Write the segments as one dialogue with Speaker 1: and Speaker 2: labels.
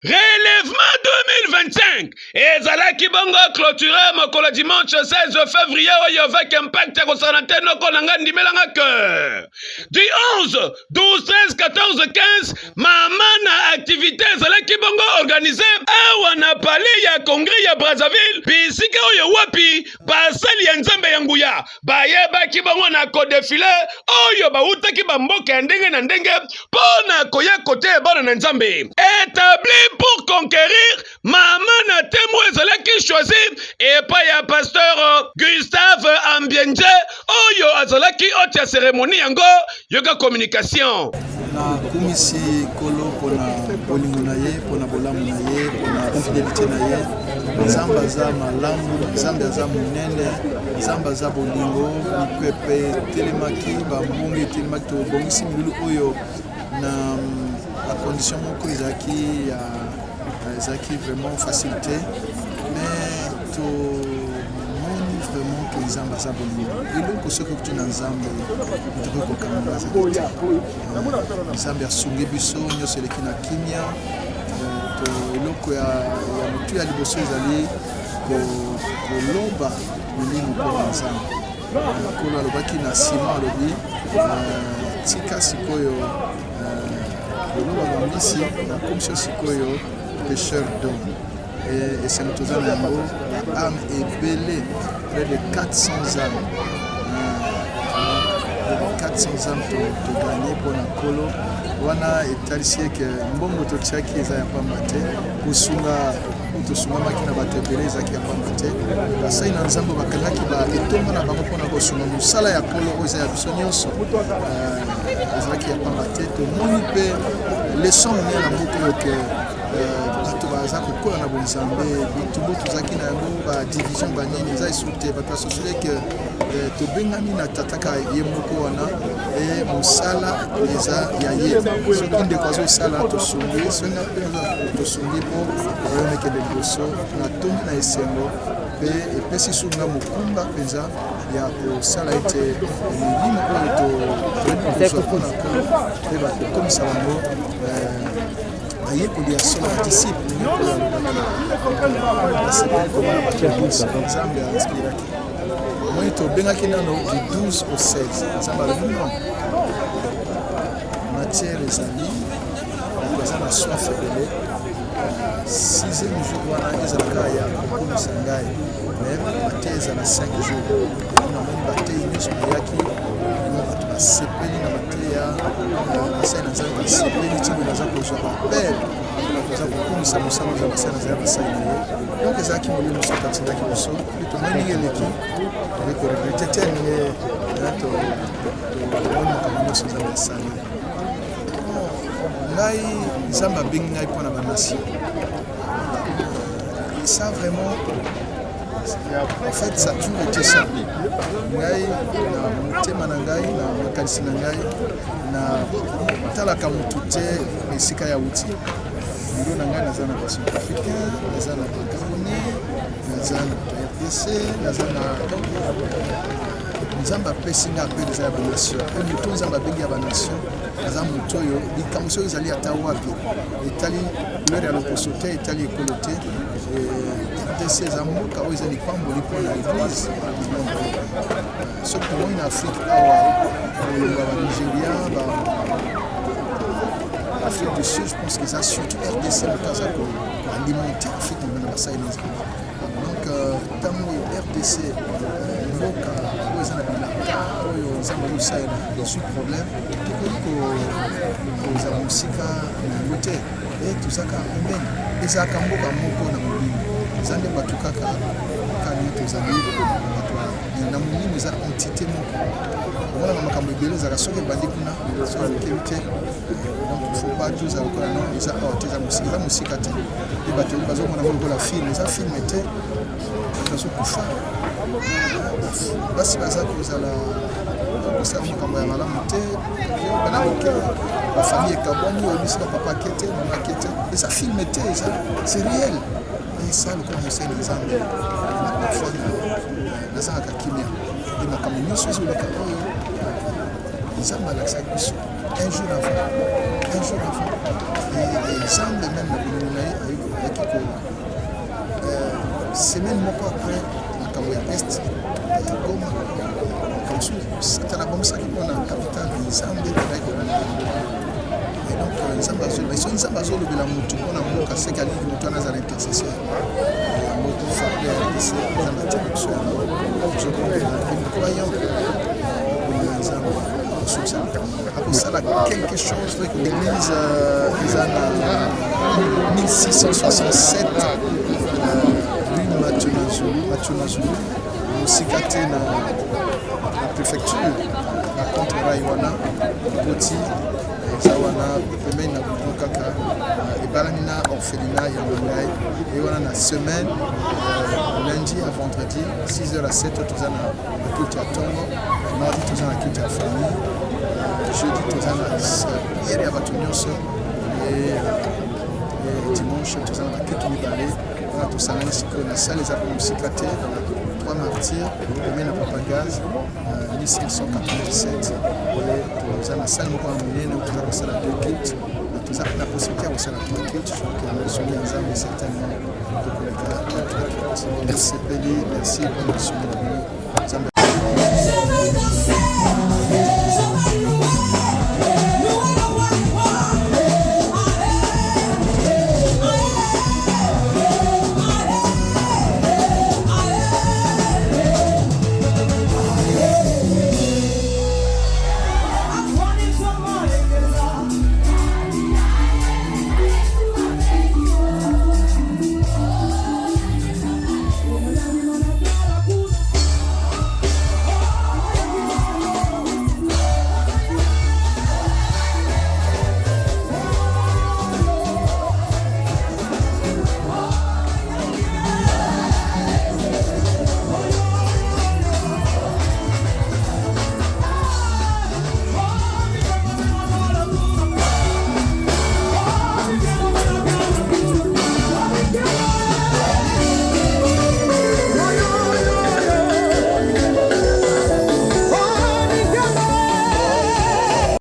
Speaker 1: Relèvement 2025 ezalaki bongo clôture mokolo dimanche 16 février oyo avec impact ya kosakana te noko na ngai ndimelanga que du 11 12 13 14 15 mama na activité ezalaki bongo organise awa na palais ya congrès ya Brazzaville, bisika oyo wapi basali ya Nzambe ya nguya bayebaki bango na kodefile oyo bawutaki bamboka ya ndenge na ndenge mpo na koya koteya bana na Nzambe. Établi pour conquérir, mama na temo ezalaki choisi epai ya pasteur Gustave Ambienje oyo azalaki hôte ya cérémonie yango. Yoka communication.
Speaker 2: Nakumisi Nkolo mpona bolingo na ye, mpona bolamu na ye, mpona fidélité na ye. Nzambe aza malamu, Nzambe aza monene, Nzambe aza bolingo. Mipepe etelemaki, bambonge etelemaki. Tobongisi milulu oyo na bacondition moko ezalaki ya ezalaki vraiment facilité, mais tomoni vraiment ke Nzambe aza bolingo. Eloko soki okuti na Nzambe, tokoki kokanga azali te. Nzambe asungi biso, nyonso eleki na kimia. Eloko ya motu ya liboso ezali koloba molimo mpona Nzambe. Nkolo alobaki na nsima, alobi: "Tika sikoyo koloba bambisi, nakomisi yo sikoyo pêcheur d'homme." Esengo toza na yango, baâmes ebele, près de 400 âmes, 400 âmes togagner mpona Nkolo. Wana etalisi eke mbongo totiaki eza ya pamba te, kosunga oyo tosungamaki na bato ebele ezalaki ya pamba te. Basali na Nzambe bakangaki etonga na bango mpona kosunga mosala ya Nkolo oyo eza ya biso nyonso, ezalaki ya pamba te. Tomoni mpe leçon monene na mboka oyo ke bato baza kokola na bonzambe. Bitumbu tozalaki na yango, badivision, banini, eza esu te. Bato basosoli eke tobengami na tataka ye moko wana, e mosala eza ya ye. Soki ndeko azosala, tosungi. Soki nga mpe tosungi mpo royaume ekende liboso. Natondi na esengo mpe epesi sunga mokumba mpenza ya kosala ete milimo oyo toyebi kozwa mpona Nkolo mpe bakokomisa bango bayekoli ya solo, badisciple, ndenge Nkolo alobaki. Nasepeli komona bato nyonso Nzambe ainspiraki. Moi tobengaki nano du 12 au 16. Nzambe alobi: "Non, matière ezali, bato baza na soif ebele. Sixième jour wana ezalaka ya kokomisa ngai, mais mateya ezala 5 jours." Namoni bateyi nyonso bayaki, bato basepeli na mateya, basali na Nzambe basepeli. Ntingo naza kozwa baappels, bato baza kokumisa mosala oza basali na Nzambe, basali na ye. Donc ezalaki molimo soki atindaki biso mpe tomoni ndenge eleki, tokoki koregretter te ndenge tomoni makambo nyonso Nzambe asali. Ngai, Nzambe abengi ngai mpona banation. Ça vraiment, en fait, ça a toujours été ça. Ngai na motema na ngai, na makanisi na ngai, natalaka motu te na esika ya wuti. Biro na ngai, naza na bacentrafricain, naza na bagabonais, naza na RDC, naza na. Donc Nzambe apesi ngai appel eza ya banation. Mpe motu Nzambe abengi ya banation aza motu oyo likambo soki ezali ata wapi, etali couleur ya loposo te, etali ekolo te. RDC eza mboka oyo eza lipamboli mpona église. Soki tomoni na Afrique awa, kolonga banigeria, Afrique du Sud, je pense que eza surtout RDC moto aza koalimenter Afrique mobimba na basali na Nzambe. Donc ntango oyo RDC, mboka oyo eza na bilaka oyo Nzambe azosalela, ezwi problème, tokoki kozala mosika na yango te. E toza kaka pembeni, ezalaka mboka moko na molimo, eza nde bato kaka kani tozali bato na molimo, eza entité moko. Omonaka makambo ebele ezalaka soki ebandi kuna, soki okebi te. Donc il faut pas tozala lokola non, eza awa te, eza mosika. Eza mosika te. Mpe bato bazomona ngo lokola film, eza film te. Bato bazokufa, basi baza kozala kosala makambo ya malamu te, bana moke, bafamille ekabwani, oyebisi bapapa ake te, mama ake te. Eza film te, eza, c'est réel. Esa lokola mosali na Nzambe, parfois nazangaka kimia. E makambo nyonso ezoleka oyo Nzambe alakisaki biso. Un jour avant, un jour avant, et Nzambe même na bolingo na ye ayaki ko semaine moko après makambo ya Est ya Goma, makambo mosusu Satana abongisaki mpona capitale, Nzambe ayaki kolanda yango. Et donc Nzambe azoloba, soki Nzambe azolobela motu mpona mboka, seke alingi motu wana azala intercesseur. Yango tofaple ya RDC, Nzambe atiaka biso yango, tozokobela et nous croyons bolingo ya Nzambe akosukisa akosala quelque chose. Donc l'église eza na 1667 rue Mathieu Nazulu, mosika te na préfecture, na contre rail wana okoti, eza wana pembeni na goudron kaka, ebalani na orphelinat ya Mangai. E wana na semaine, lundi à vendredi, 6h à 7h, toza na culte ya ntongo. Mardi toza na culte ya famille. Jeudi toza na prière ya bato nyonso. E dimanche toza na baculte mibale. Wana tosangani sikoyo na salle, eza mpe mosika te, na 3 Martyrs, pembeni na Papa Gaz, 1597. Toza na salle moko ya monene oyo toza kosala deux cultes. Toza na possibilité ya kosala trois cultes. Je crois que lisungi ya Nzambe, certainement tokoleka trois cultes. Nasepeli, merci mpona lisungi na bino. Nzambe.
Speaker 3: Je veux danser, je veux louer, louer le roi des rois. Allez, allez, allez, allez.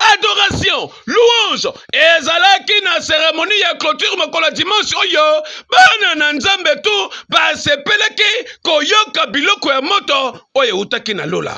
Speaker 1: Adoration, louange ezalaki na cérémonie ya clôture mokolo ya dimanche oyo. Bana na Nzambe tu basepelaki koyoka biloko ya moto oyo eutaki na lola.